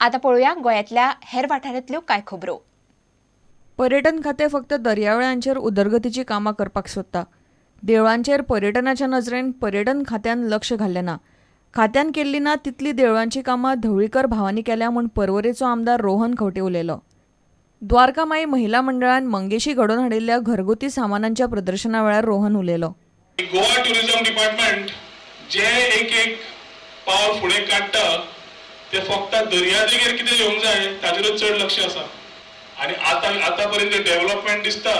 आतां पळोवया गोंयांतल्या हेर वाठारांतल्यो कांय खबरो. पर्यटन खातें फक्त दर्यावेळांचेर उदरगतीची कामां करपाक सोदता. देवळांचेर पर्यटनाच्या नजरेन पर्यटन खात्यान लक्ष घाल्लें ना. खात्यान केल्ली ना तितली देवळांची कामां धवळीकर भावांनी केल्या म्हूण पर्वरेचो आमदार रोहन खंवटे उलयलो. द्वारकामाई महिला मंडळान मंगेशी घडोवन हाडिल्ल्या घरगुती सामानांच्या प्रदर्शना वेळार रोहन उलयलो. गोवा टुरिझम डिपार्टमेंट जे एक एक पावल फुडें काडटा ते फक्त दर्यादेगेर कितें येवंक जाय ताचेरूच चड लक्ष आसा आनी आतां आतां पर्यंत जे डेव्हलपमेंट दिसता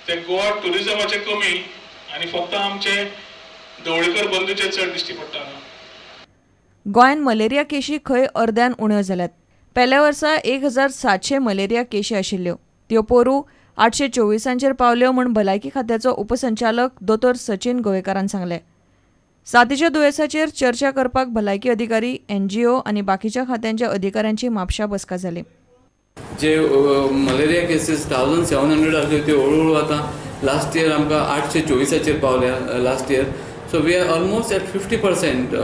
ते गोवा टुरिझमाचें कमी आनी फक्त आमचे धवळीकर बंधूचे चड दिश्टी पडटा. गोंयांत मलेरिया केशी खंय अर्द्यान उण्यो जाल्यात. पेल्या वर्सा 1700 मलेरिया केशी आशिल्ल्यो, त्यो पोरू 824 पावल्यो म्हूण भलायकी खात्याचो उपसंचालक दोतोर सचिन गोवेकारान सांगलें. साथीच्या दुयेंसाचेर चर्चा करपाक भलायकी अधिकारी, एनजीओ आनी बाकीच्या खात्यांच्या अधिकाऱ्यांची म्हापशा बसका जाली. जे मलेरिया केसीस 1700 आसल्यो त्यो हळूहळू आतां लास्ट इयर आमकां 824 पावल्या last year. So we are almost at 50%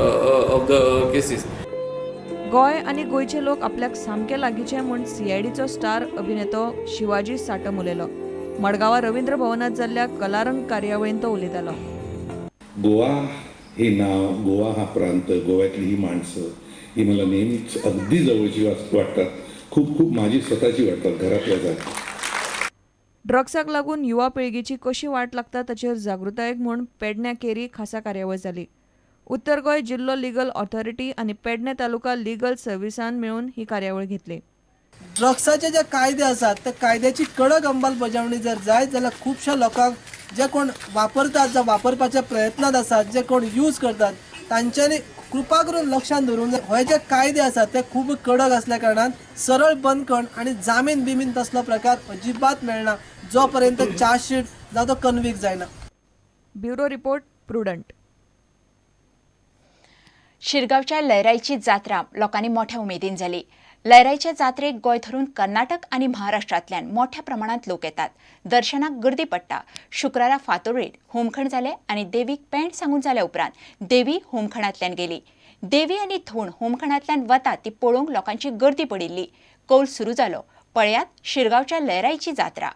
of the cases. Goa आनी गोंयचे लोक आपल्याक सामके लागींचे म्हूण सीआयडीचो स्टार अभिनेतो शिवाजी साटम उलयलो. मडगांवां रवींद्र भवनांत जाल्ल्या कलारंग कार्यावळींत तो उलयतालो. गोवा हे नाव, गोवा हा प्रांत, गोव्यातली ही माणसं ही मला नेहमीच अगदी जवळची वाटतात. खूप खूप माझी स्वतःची वाटतात, घरातल्या जात. ड्रग्साक लागून युवा पिळगेची कशी वाट लागता ताचेर जागृतायेक म्हूण पेडण्या केरी खासा कार्यावळ जाली. उत्तर गोंय जिल्लो लिगल ऑथॉरिटी आनी पेडणे तालुका लिगल सर्विसान मेळून ही कार्यावळ घेतली. ड्रग्साचे जे कायदे आसात त्या कायद्याची कडक अंमलबजावणी जर जायत जाल्यार खुबश्या लोकांक जे कोण वापरतात जावं वापरपाच्या प्रयत्नांत आसात, जे कोण यूज करतात तांच्यांनी कृपा करून लक्षांत धरूंक जाय हे जे कायदे आसात ते खूब कडक असल्या कारणान सरळ बंदखण आनी जामीन बिमीन तसलो प्रकार अजिबात मेळना जो पर्यंत चार्जशीट जावं तो कन्विक्ट जायना. Bureau report, Prudent. शिरगांवच्या लयराईची जात्रा लोकांनी मोठ्या उमेदीन जाली. लयराईच्या जात्रेक गोंय धरून कर्नाटक आनी महाराष्ट्रांतल्यान मोठ्या प्रमाणांत लोक येतात. दर्शनाक गर्दी पडटा. शुक्रारा फांतोडेर होमखण जालें आनी देवीक पेंट सांगून जाल्या उपरांत देवी होमखणांतल्यान गेली. देवी आनी धोण होमखणांतल्यान वता ती पळोवंक लोकांची गर्दी पडिल्ली. कौल सुरू जालो. पळयात शिरगांवच्या लयराईची जात्रा.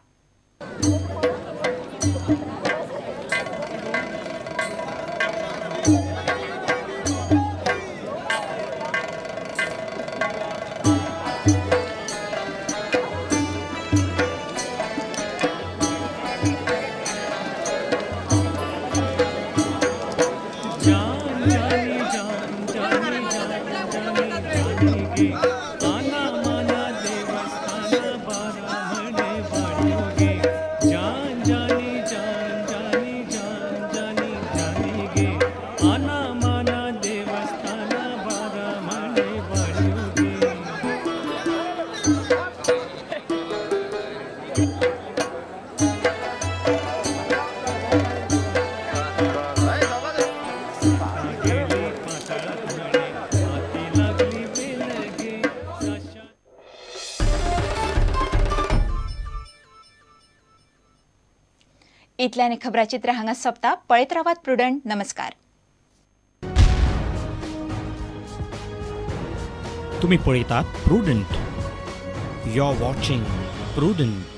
इतल्याने खबराचित्र हांगा सोंपता. पळयत रावात प्रुडंट. नमस्कार. तुम्ही पळयतात Prudent. You are watching Prudent.